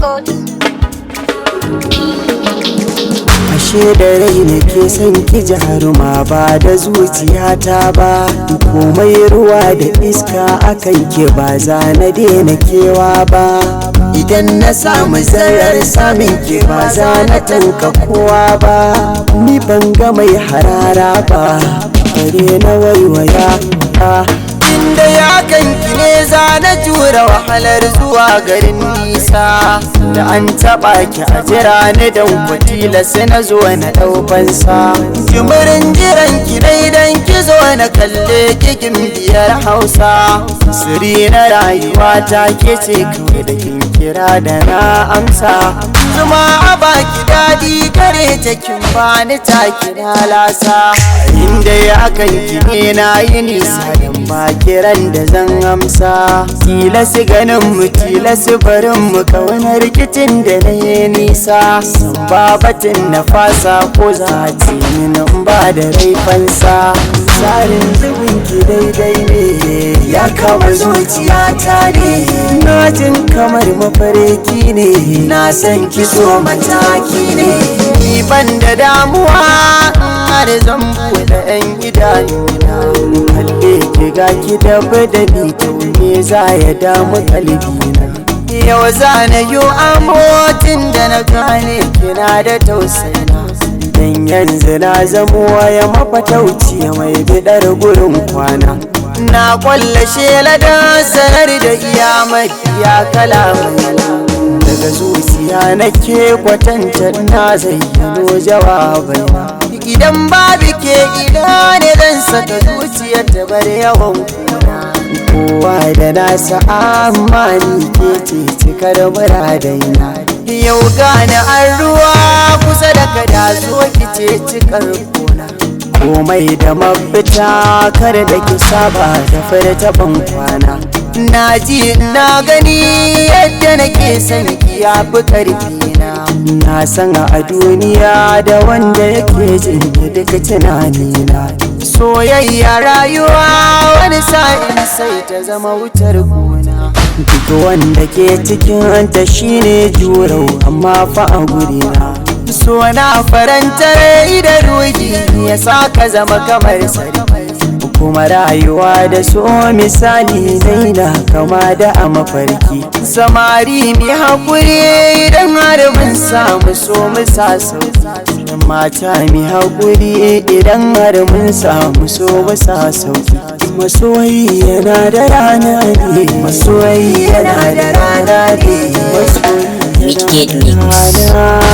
Records. Ashe da rai nake son ki jaruma ba da zuciyata ba. Komai ruwa da iska akan ki ba za na daina kewa ba. Idan na samu zarar samun ki ba za na tanka kowa ba. Ni ban ga mai harara ba, bare na waiwaya. Inda ya kanki ne za na jura wahalar zuwa garin nisa. Da an taɓa ki a jira ni don kwatila sai na zo na ɗaukansa. Jimirin jiran ki dai dan ki zo na kalle kikin biyar Hausa. Siri na rayuwa ta ke ce kawai da kin kira da na amsa. Zuma a baki daɗi gare ta kin bani ta kira lasa. Inda ya kanki ne na yi nisa dan ba kiran da zan amsa. Tilasu ganin mu tilasu barin mu kauna rikicin da na yi nisa. San babatin na fasa ko za a ce min in ba da raifansa. Tsarin zubin ki daidai ne ya kama zuciyata ne. Na jin kamar mafarki ne, na san ki so mataki ne. Ni ban da damuwa har zan buɗe 'yan idanuna. Kalle ki ga ki da badali to me za ya damu kalbina. Yau za na yi amotin da na gane kina da tausayina. Dan yanzu na zamo waya mafatauci mai bidar gurin kwana. Na kwalla shela da sanar da iya mafiya kalamai. Daga zuciya nake kwatanta na zayyano jawabai. Idan babu ke ina ne zan saka zuciyar ta bar yawan kuna. Kowa da nasa amma ni ke ce cikar muradaina. Yau gane an ruwa kusa da kada zo ki ce cikar kona. Komai da mafita kar da ki saba da furta ban kwana. Na ji na gani yadda nake son ki ya fi ƙarfi na. Na san a duniya da wanda yake jin duk tunanina. Soyayya rayuwa wani sa'in sai ta zama wutar gona. Duk wanda ke cikin ta shine jurau amma fa a gurina. So na faranta rai da ruhi ya sa ka zama kamar sarki. Kuma rayuwa da so misali zaina kama da a mafarki. Samari mi haƙuri idan har mun samu so mu sa sauki. Mata mi haƙuri idan har mun samu so mu sa sauki. Masoyi yana da rana ne, masoyi yana da rana ne, masoyi Midgate yana da Mix. rana.